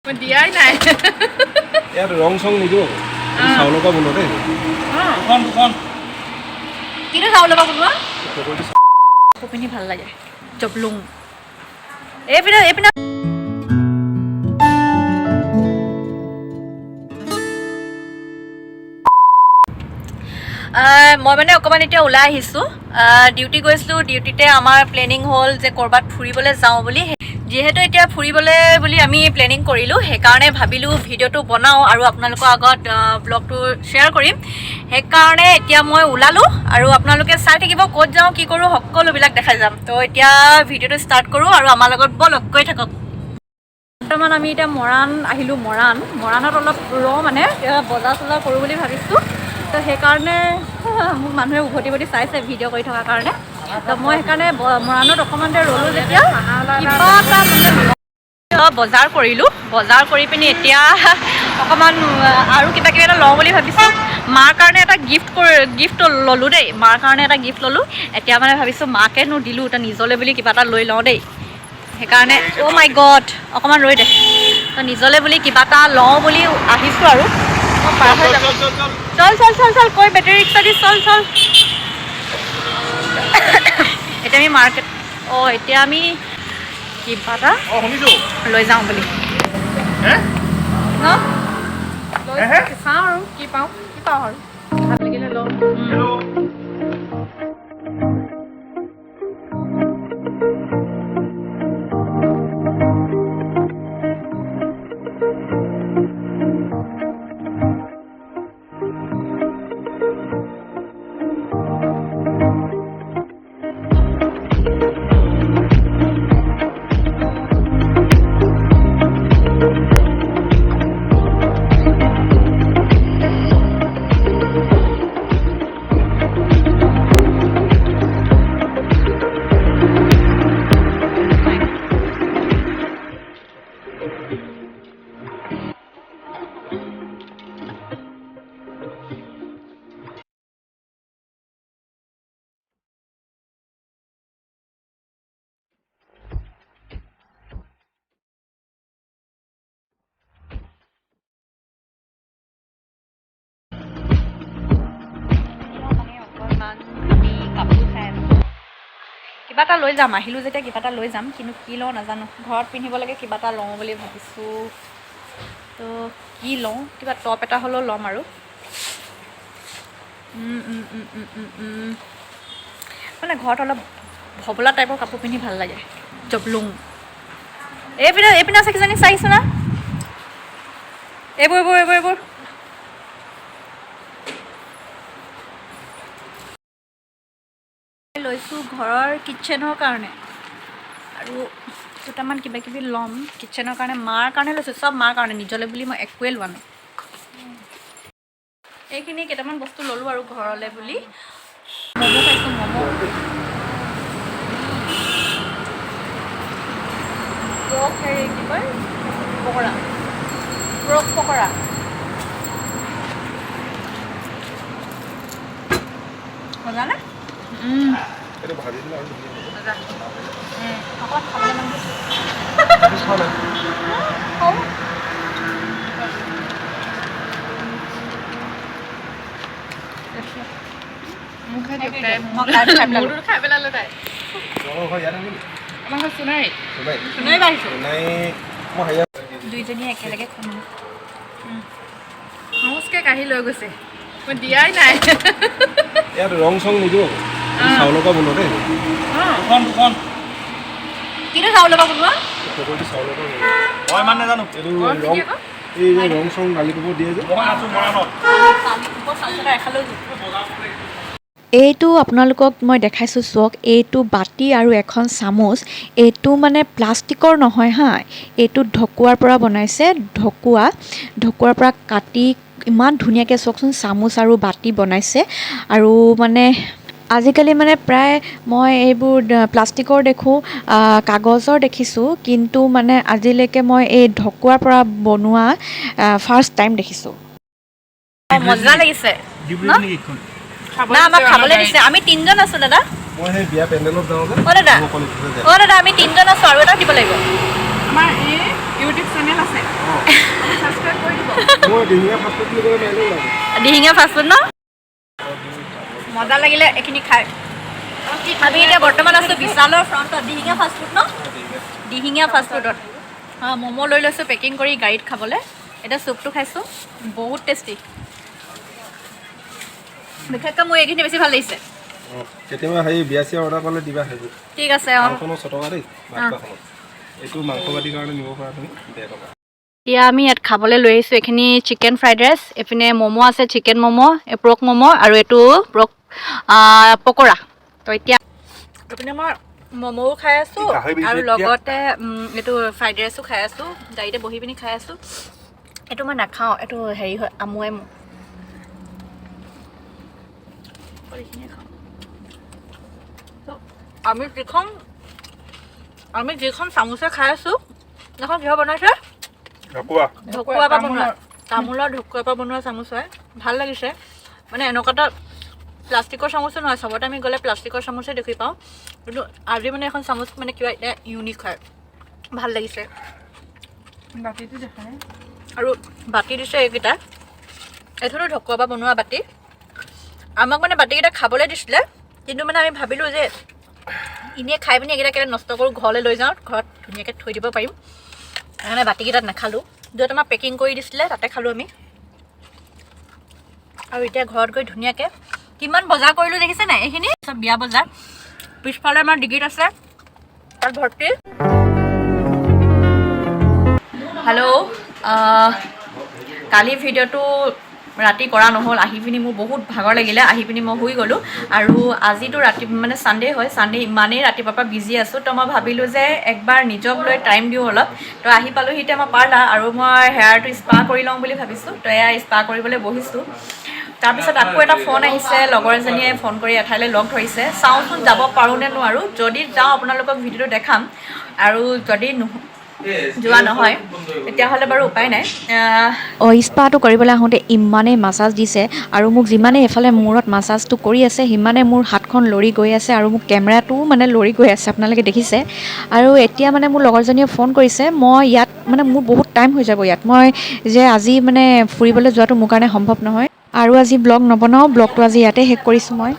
মই দিয়াই নাই। ইয়াত ৰং চং নিদিওঁ, চাউলৰ পৰা বনোৱা দেই। দুখন দুখন। কিনো চাউলৰ পৰা বনোৱা? পকৰীটো। কাপোৰ পিন্ধি ভাল লাগে। জবলুং এইপিনে এইপিনে। মই মানে অকণমান এতিয়া ওলাই আহিছোঁ। ডিউটি গৈছিলোঁ। ডিউটিতে আমাৰ প্লেনিং হ'ল যে ক'ৰবাত ফুৰিবলৈ যাওঁ বুলি। যিহেতু এতিয়া ফুৰিবলৈ বুলি আমি প্লেনিং কৰিলোঁ, সেইকাৰণে ভাবিলোঁ ভিডিঅ'টো বনাওঁ আৰু আপোনালোকৰ আগত ব্লগটো শ্বেয়াৰ কৰিম। সেইকাৰণে এতিয়া মই ওলালোঁ আৰু আপোনালোকে চাই থাকিব, ক'ত যাওঁ, কি কৰোঁ, সকলোবিলাক দেখাই যাম। তো এতিয়া ভিডিঅ'টো ষ্টাৰ্ট কৰোঁ আৰু আমাৰ লগত ব'লক, গৈ থাকক। বৰ্তমান আমি এতিয়া মৰাণ আহিলোঁ। মৰাণত অলপ ৰওঁ, মানে বজাৰ চজাৰ কৰোঁ বুলি ভাবিছোঁ। তো সেইকাৰণে মোক মানুহে উভতি উভতি চাইছে ভিডিঅ' কৰি থকাৰ কাৰণে। তো মই সেইকাৰণে মৰাণত অকণমান দেৰি ৰ'লোঁ। যেতিয়া কিবা এটা মানে বজাৰ কৰিলোঁ, বজাৰ কৰি পিনি এতিয়া অকণমান আৰু কিবা কিবি এটা লওঁ বুলি ভাবিছোঁ। মাৰ কাৰণে এটা গিফ্ট ল'লোঁ দেই। মাৰ কাৰণে এটা গিফ্ট ল'লোঁ। এতিয়া মানে ভাবিছোঁ মাকেনো দিলোঁ, এতিয়া নিজলৈ বুলি কিবা এটা লৈ লওঁ দেই। সেইকাৰণে, অ' মাই গড, অকণমান ৰৈ দে। তো নিজলৈ বুলি কিবা এটা লওঁ বুলি আহিছোঁ আৰু মই পাৰ হৈ যাম। চল চল চল চল, কৈ বেটেৰী ৰিক্সা দি চল চল। এতিয়া আমি মাৰ্কেট, অঁ, এতিয়া আমি কিবা এটা অঁ, শুনিছোঁ। লৈ যাওঁ বুলি হে। ন। লৈ চাওঁ আৰু কি পাওঁ। কি পাওঁ আৰু। ভাল লাগিলে লওঁ। হেল্ল'। মানে অকণমান আমি কাপোৰ চাই আছোঁ। কিবা এটা লৈ যাম, আহিলোঁ যেতিয়া কিবা এটা লৈ যাম, কিন্তু কি লওঁ নাজানো। ঘৰত পিন্ধিব লাগে, কিবা এটা লওঁ বুলি ভাবিছোঁ। তো কি লওঁ? কিবা টপ এটা হ'লেও ল'ম আৰু উম, উম, উম, উম, উম, উম। মানে ঘৰত অলপ ভবলা টাইপৰ কাপোৰ পিন্ধি ভাল লাগে। জবলুং এইপিনে এইপিনে আছে কিজানি, চাইছোঁ না। এইবোৰ এইবোৰ এইবোৰ এইবোৰ লৈছোঁ ঘৰৰ কিটচেনৰ কাৰণে আৰু দুটামান কিবা কিবি ল'ম কিটচেনৰ কাৰণে। মাৰ কাৰণে লৈছোঁ, চব মাৰ কাৰণে, নিজলৈ বুলি মই একোৱেই লোৱা নাই। এইখিনি কেইটামান বস্তু ল'লোঁ আৰু ঘৰলৈ বুলি। ম'ম' খাইছোঁ, ম'ম', পৰ্ক, হেৰি কি কয়, পকৰা, পৰ্ক পকৰা। মজা নে? এইটো ভাজি দিলে আৰু ধুনীয়া হ'ব। মজা। অকণমান খাবলৈ মন গৈছে। খোৱা নাই। খাওঁ। মোক খাই দিয়ক তাই। মই খাই খাই পেলালোঁ। মোৰটো খাই পেলালে তাই। তোমালোকৰ ঘৰ ইয়াত নেকি? আমাৰ ঘৰ সোণাৰী। সোণাই? সোণাই আহিছোঁ। সোণাই মই হেৰিয়াত। দুইজনীয়ে একেলগে খাম। খামুচকে কাঢ়ি লৈ গৈছে, মই দিয়াই নাই। ইয়াত ৰং চং নিদিওঁ, চাউলৰ পৰা বনোৱা দেই। দুখন দুখন। কিনো চাউলৰ পৰা বনোৱা? পকৰীটো চাউলৰ পৰা বনোৱা। মই ইমান নাজানো। এইটো অঁ, ৰং কি আকৌ? এই যে ৰং চং দালি কব দিয়ে যে। মই আছোঁ মৰাণত। এখালেও। এইটো আপোনালোকক মই দেখাইছোঁ, চাওক, এইটো বাতি আৰু এখন চামুচ। এইটো মানে প্লাষ্টিকৰ নহয় হা, এইটো ঢকুৱাৰ পৰা বনাইছে। ঢকুৱাৰ পৰা কাটি ইমান ধুনীয়াকৈ, চাওকচোন, চামুচ আৰু বাতি বনাইছে। আৰু মানে আজিকালি মানে প্ৰায় মই এইবোৰ প্লাষ্টিকৰ দেখোঁ, কাগজৰ দেখিছোঁ, কিন্তু মানে আজিলৈকে মই এই ঢকুৱাৰ পৰা বনোৱা ফাৰ্ষ্ট টাইম দেখিছোঁ। মজা লাগিছে। ডিব্ৰুগড় নেকি এইখন? না, আমাক খাবলৈ দিছে। আমি তিনিজন আছোঁ দাদা। মই সেই বিয়া পেণ্ডেলত যাওঁ যে। অ দাদা। মোক অকল দি থৈ যায়। অ দাদা, আমি তিনিজন আছোঁ, আৰু এটা দিব লাগিব। আমাৰ এই ইউটিউব চেনেল আছে, ছাবস্ক্ৰাইব কৰি দিব। মই দিহিঙীয়া ফাষ্টফুড বুলি ক'লে মাৰিলেও ওলাব। দিহিঙীয়া ফাষ্টফুড ন। মজা লাগিলে এইখিনি খাই। আমি এতিয়া বৰ্তমান আছোঁ বিশালৰ ফ্ৰণ্টত, দিহিঙীয়া ফাষ্টফুড ন, দিহিঙীয়া ফাষ্টফুডত। অঁ, ম'ম' লৈ লৈছোঁ পেকিং কৰি গাড়ীত খাবলৈ। এতিয়া চুপটো খাইছোঁ, বহুত টেষ্টি। বিশেষকৈ মোৰ এইখিনি বেছি ভাল লাগিছে। অঁ, কেতিয়াবা হেৰি বিয়া চিয়া অৰ্ডাৰ কৰিলে দিবা সেইবোৰ। ঠিক আছে, অঁ। মাংসখনত 6 টকা দেই ভাতখনত। এইটো মাংস বাতিৰ কাৰণে নিব পাৰা তুমি 1.5 টকা। এতিয়া আমি ইয়াত খাবলৈ লৈ আহিছোঁ এইখিনি চিকেন ফ্ৰাইড ৰাইচ, এইপিনে ম'ম' আছে, চিকেন ম'ম', পৰ্ক ম'ম' আৰু এইটো পৰ্ক পকৰা। তো এতিয়া এইপিনে মই ম'ম'ও খাই আছোঁ গাহৰি বিহুত আৰু এতিয়া- লগতে এইটো ফ্ৰাইড ৰাইচো খাই আছোঁ, গাড়ীতে বহি পিনি খাই আছোঁ। এইটো মই নাখাওঁ, এইটো হেৰি হয়, আমুৱাই মোক। অকল এইখিনিয়ে খাওঁ। তো আমি যিখন চামুচে খাই আছোঁ, সেইখন কিহৰ বনাইছে? ঢকুৱা। ঢকুৱা পৰা বনোৱা, তামোলৰ ঢকুৱাৰ পৰা বনোৱা চামুচ হয়। ভাল লাগিছে। মানে এনেকুৱা এটা প্লাষ্টিকৰ চামুচো নহয়। চবতে আমি গ'লে প্লাষ্টিকৰ চামুচে দেখি পাওঁ, কিন্তু আজি মানে এখন চামুচ মানে কিবা এটা ইউনিক হয়, ভাল লাগিছে। বাতিটো দেখা নাই। আৰু বাতি দিছে এইকেইটা, এইখনো ঢকুৱাৰ পৰা বনোৱা বাতি। আমাক মানে বাতিকেইটা খাবলৈ দিছিলে, কিন্তু মানে আমি ভাবিলোঁ যে এনেই খাই পিনি এইকেইটা কেলৈ নষ্ট কৰোঁ, ঘৰলৈ লৈ যাওঁ, ঘৰত ধুনীয়াকৈ থৈ দিব পাৰিম। সেইকাৰণে বাতিকেইটাত নাখালোঁ। য'ত আমাক পেকিং কৰি দিছিলে তাতে খালোঁ আমি। আৰু এতিয়া ঘৰত গৈ ধুনীয়াকৈ কিমান বজাৰ কৰিলোঁ দেখিছে নাই? এইখিনি চব বিয়া বজাৰ। পিছফালে আমাৰ ডিগিত আছে, তাত ভৰ্তি। হেল্ল', কালি ভিডিঅ'টো ৰাতি কৰা নহ'ল। আহি পিনি মোৰ বহুত ভাগৰ লাগিলে, আহি পিনি মই শুই গ'লোঁ। আৰু আজিতো ৰাতি মানে ছানডে হয়, ছানডে ইমানেই ৰাতিপুৱাৰ পৰা বিজি আছোঁ। তো মই ভাবিলোঁ যে একবাৰ নিজক লৈ টাইম দিওঁ অলপ। তো আহি পালোহি এতিয়া মই পাৰ্লাৰ আৰু মই হেয়াৰটো স্পা কৰি লওঁ বুলি ভাবিছোঁ। তো এয়া স্পা কৰিবলৈ বহিছোঁ। তাৰপিছত আকৌ এটা ফোন আহিছে, লগৰ এজনীয়ে ফোন কৰি এঠাইলৈ লগ ধৰিছে। চাওঁচোন যাব পাৰোঁ নে নোৱাৰোঁ। যদি যাওঁ আপোনালোকক ভিডিঅ'টো দেখাম আৰু যদি যোৱা নহয় তেতিয়াহ'লে বাৰু উপায় নাই। অঁ, স্পাটো কৰিবলৈ আহোঁতে ইমানেই মাছাজ দিছে আৰু মোক যিমানেই এফালে মূৰত মাছাজটো কৰি আছে, সিমানে মোৰ হাতখন লৰি গৈ আছে আৰু মোৰ কেমেৰাটোও মানে লৰি গৈ আছে, আপোনালোকে দেখিছে। আৰু এতিয়া মানে মোৰ লগৰজনীয়ে ফোন কৰিছে। মই ইয়াত মানে মোৰ বহুত টাইম হৈ যাব ইয়াত। মই যে আজি মানে ফুৰিবলৈ যোৱাটো মোৰ কাৰণে সম্ভৱ নহয় আৰু আজি ব্লগ নবনাওঁ। ব্লগটো আজি ইয়াতে শেষ কৰিছোঁ মই।